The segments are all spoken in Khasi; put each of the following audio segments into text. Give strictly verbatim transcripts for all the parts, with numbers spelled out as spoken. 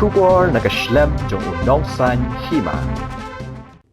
Khubor na ka shlem jong u Nongsaiñ Hima.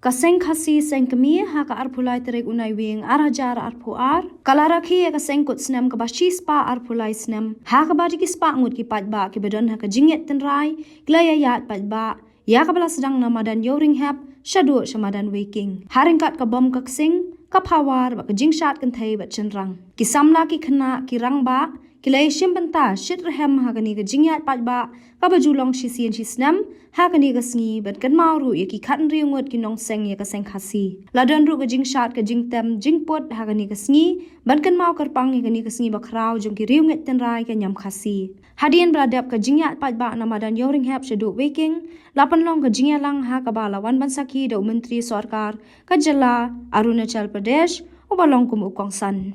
Ka Seng Khasi Seng Kmie ha ka arphew lai tarik u Naiwieng ar hajar arphew ar ka la rakhe ïa ka sengkut snem kaba shispah arphew lai snem ha kaba dei ki spah ngut ki paidbah kiba don ha ka jingïaid tynrai ki la ïaid paidbah ïa kaba la sdang na madan Ïewrynghep shaduh sha madan Weiking. Ha ryngkat ka bom ka ksing, ka power bad ka jingshad kynthei bad shynrang, ki samla ki khynnah ki rangbah ki la ïashim bynta shitrhem ha kane ka jingïaid paidbah kaba ju long shisien shisnem ha kane ka sngi ban kynmaw ruh ïa ki khathynriew ngut ki nongseng ïa ka Seng Khasi. La don ruh ka jingshad ka jingtem jingput ha kane ka sngi ban kynmaw kyrpang ïa kane ka sngi bakhraw jong ki riewngeit tynrai ka Niam Khasi. Hadien ba la dep ka jingïaid paidbah na madan Ïewrynghep shaduh Weiking, la pynlong ka jingïalang ha kaba la wan ban sakhi da u Myntri Sorkar ka jylla Arunachal Pradesh uba long kum u kongsan.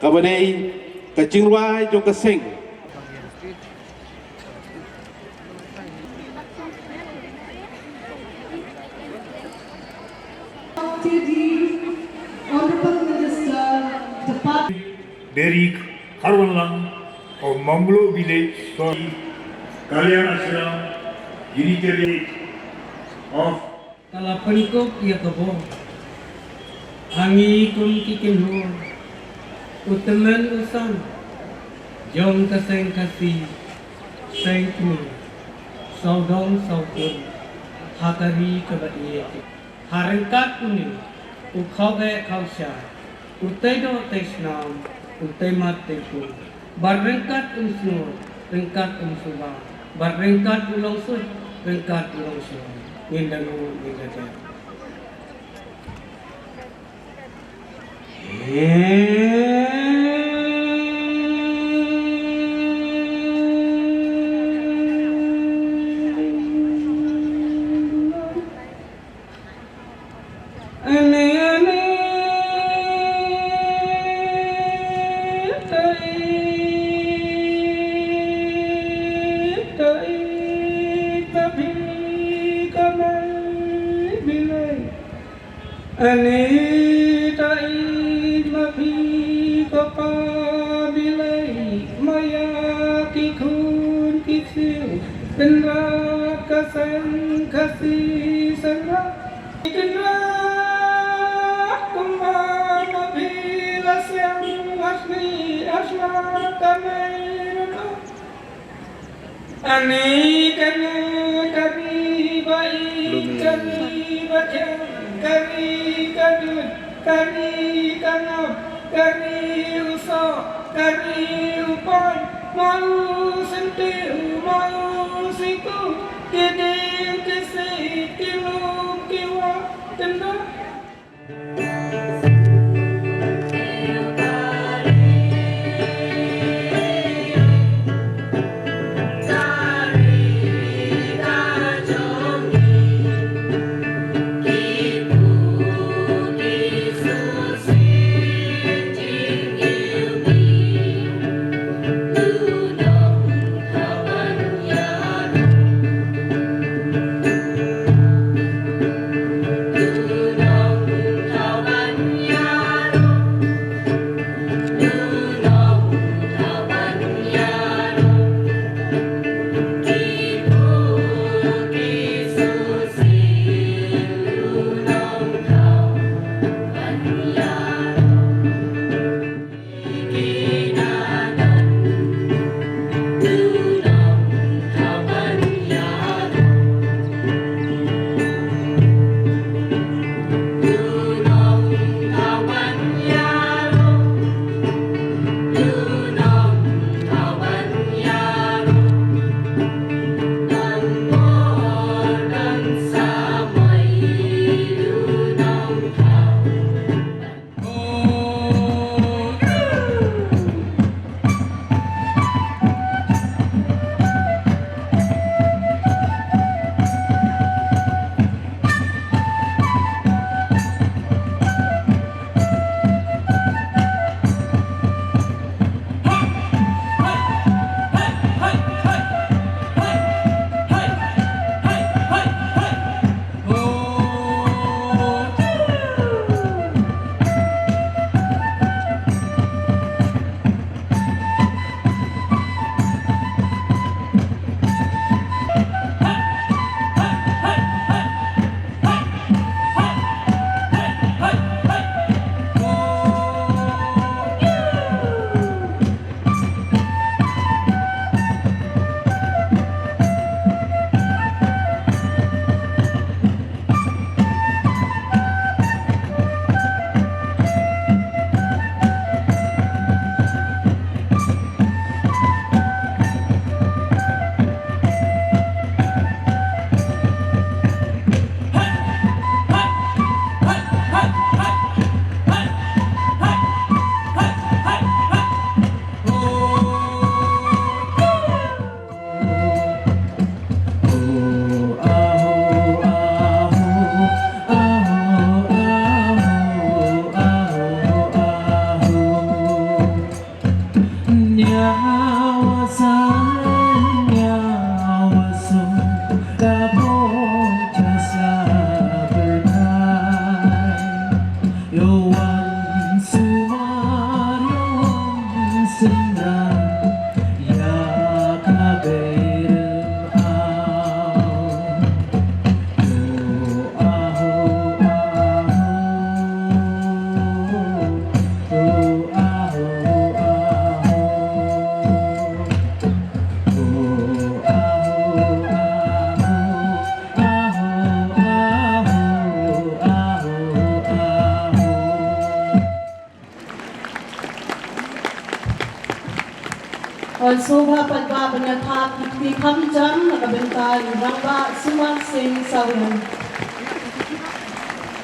Kaba dei ka jingrwai jong ka seng. Honorable Minister, Department Dairy Kharwanlang of Mamlo Village, sorry, Kalyan Ashram, Unitary of Ka la pynkup ïa ka bor ha ngi kum ki kynhun, u tymmen u san jong ka Seng Khasi Seng Kmie, sawdong sawkun ha ka ri kaba ïeit. Ha ryngkat une u khawbeh khawshai, u tei doh tei snam, u tei mat tei pun, bad ryngkat um sngur, ryngkat um suba, bad ryngkat u long suit, ryngkat u long shuwa. Ngin da ngut ngin da dep. Ani ta i ma phi ko pa Blei, ma ïa ki khun ki ksiew, Kynrad ka Seng Khasi Seng Kynrad, kumba ma phi la seng, asni asla ka mei. Ani kane ka ri ba ïeit, ka ri ba thiang, ka ri ka dud, ka ri ka ngap, ka ri u soh, ka ri u paiñ, ma u syntiew, ma u siku, ki dieng ki siej, ki lum ki wah, Kynrad. Sngewbha paidbah ban ïa thap ïa ki kti kham jam na ka bynta i Rangbah Sumar Singh Sawian.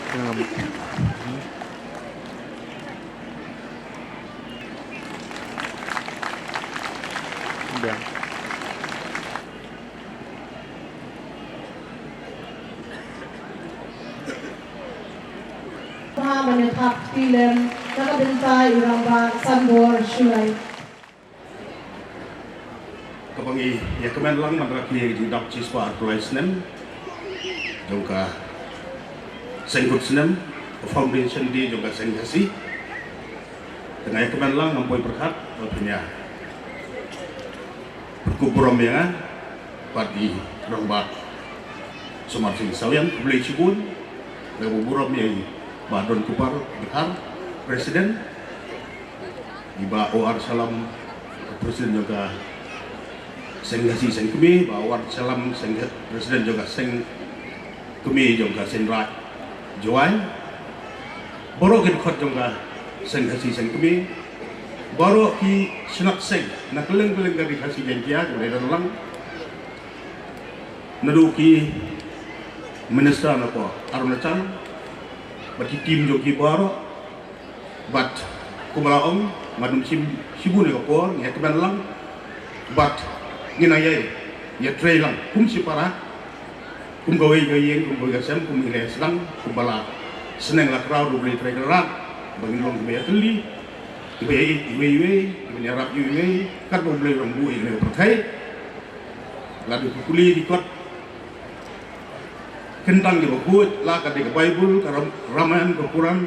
Sngewbha ban ïa thap ïa ki kti lem na ka bynta i Rangbah Sanbor Shullai. Kaba ngi ïa kmen lang man la ki jingdap shispah arphew lai snem jong ka seng kut snem, ka foundation day jong ka seng Khasi. Te nga ïa kmen lang ngam poi pyrkhat ba phin ïa pyrkhat burom ïa nga bad i Rangbah Sumar Singh Sawian, khublei shibun. Nga burom ïa i Bah Don Kupar Dkhar, President, i Bah O R Shylla, President jong ka seng Khasi seng kmie, Bah O R Shylla, seng President jong ka seng kmie jong ka seng Raid Jowai. Baroh ki dkhot jong ka seng Khasi seng kmie, baroh ki shnong seng na kylleng kylleng ka ri Khasi Jaiñtia, khublei da lang. Naduh ki minister na ka Arunachal bad ki team jong ki baroh. Bad kumba la ong, nga dum shim shibun ïa ka por, ngi ïa kmen lang. Bad ngi nang ïa, ïa trei lang kum shipara, kum kawei ka ïing, kum kawei ka sem, kum i leh sdang, kumba la sneng la kraw ruh, Blei Trai Kynrad, ba ngin long kiba ïatylli, kiba ïa ïeit iwei iwei, kiba ïarap iwei iwei, katba U Blei u la buh ïa kane ka pyrthei. La dei ka pule ki kot kyntang kiba khuid, la ka dei ka Baibl, ka Ram-, Ramayan, ka Quran,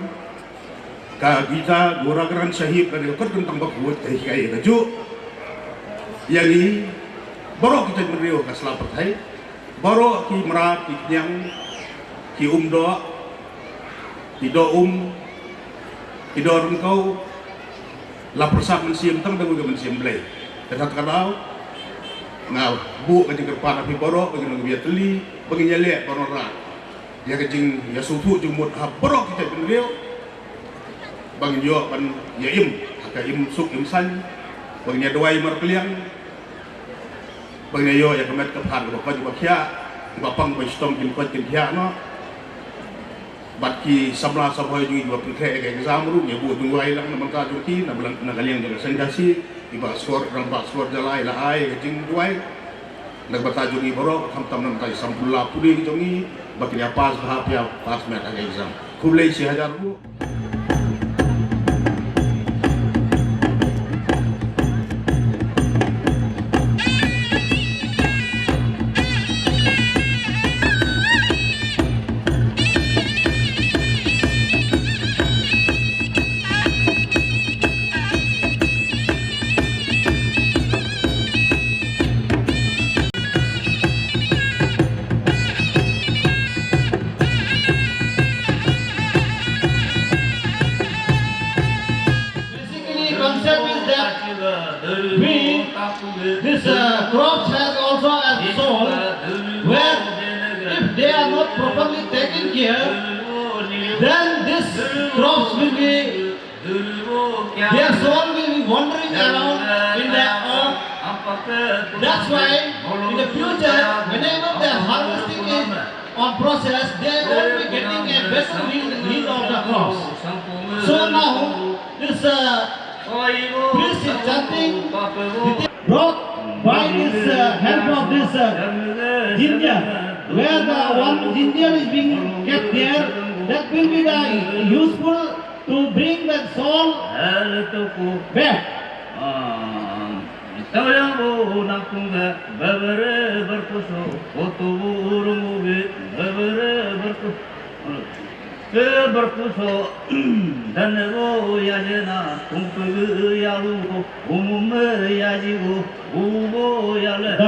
ka Gita, Guru Granth Sahib, ka dei ka kot kyntang ba khuid, ka hikai kajuh. Ïa ngi baroh ki jaitbynriew ka sla pyrthei, baroh ki mrad, ki khñiang, ki um doh, ki doh um, ki doh ryngkew, la pyrsad mynsiem tang da kawei ka mynsiem Blei. Te kata ka daw nga buh ka jingkyrpad ha phi baroh, ba ngin long kiba ïatylli, ba ngin ïaleh ban wanrah ïa ka jingïasngewthuh jingmut ha baroh ki jaitbynriew, ba ngin ïoh ban ïa im ha ka im suk im saiñ, ba ngin ïa duwai marpliang, ba ngin ïoh ïa ka met ka phad kaba koit kaba khiah, kiba pang ba shitom kin koit kin khiah noh. Bad ki samla samhoi jong ngi kiba pynkreh ïa ka exam ruh, ngi buh jingduwai lang na bynta jong ki, na bynta, na ka liang jong ka seng Khasi, i Bah Sor, Rangbah Sor Jylla i la ai ka jingduwai na ka bynta jong ngi baroh, khamtam na bynta i samphula pule jong ngi, ba kin ïa pass bha, ïa pass met ha ka exam. Khublei shihajar ruh. Basically, concept is that we, this, uh, crops has also a soul, where if they are not properly taken care, then this crops will be, their soul will be wandering around in their earth. That's why in the future, whenever the harvesting is on process, they won't be getting a better yield, yield of the crops. So now, this, uh, priest is chanting, brought by this, uh, help of this, uh, ginger, where the one ginger is being kept there, that will be the useful to bring the soul back. Tawang bo nakung ga babare berpuso, oto burung ubi babare berpuso. Ke berpuso, dan bo ya jena, kung pege ya luko, umum ya jigo, ubo ya le.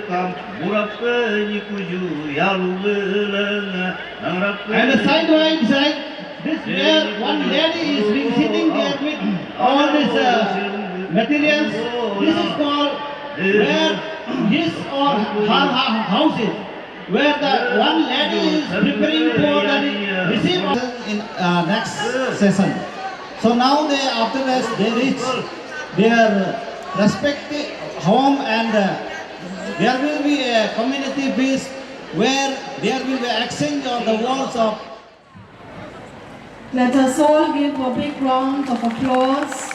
Kam burap ke ni kuju ya lu le nang rap ke. And the side by side, this where one lady is being sitting there with all these, uh, materials. This is called where his or her ha-, house is, where the one lady is preparing for the re-, receive. In, uh, next session. So now they, after this, they reach their Respect the home and uh, there will be a community feast where there will be exchange on the walls of Let us all give a big round of applause.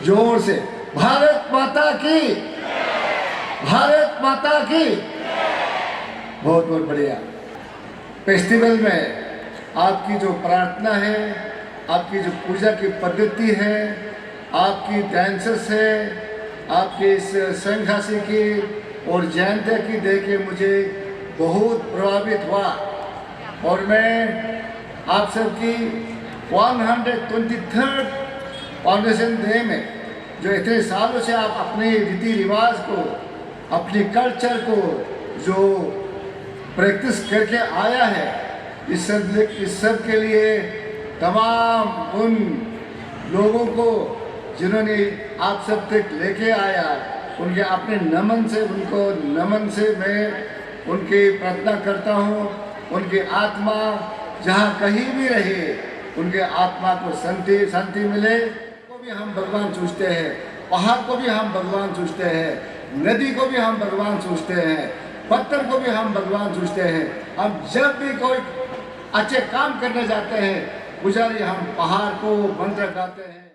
जोर से भारत माता की, भारत माता की। बहुत बहुत बढ़िया। फेस्टिवल में आपकी जो प्रार्थना है, आपकी जो पूजा की पद्धति है, आपकी डांसेस है, आपकी इस संघासी की और जयंतिया की देख के मुझे बहुत प्रभावित हुआ। और मैं आप सबकी वन हंड्रेड ट्वेंटी थर्ड फाउंडेशन डे में जो इतने सालों से आप अपने रीति रिवाज को, अपने कल्चर को जो प्रैक्टिस करके आया है, इस सब इस सब के लिए तमाम उन लोगों को जिन्होंने आप सब तक लेके आया, उनके अपने नमन से, उनको नमन से मैं उनकी प्रार्थना करता हूँ। उनकी आत्मा जहाँ कहीं भी रहे, उनके आत्मा को शांति शांति मिले। को भी हम भगवान सोचते हैं, पहाड़ को भी हम भगवान सोचते हैं, नदी को भी हम भगवान सोचते हैं, पत्थर को भी हम भगवान सोचते हैं। हम जब भी कोई अच्छे काम करने जाते हैं, पुजारी, हम पहाड़ को मंत्र गाते हैं।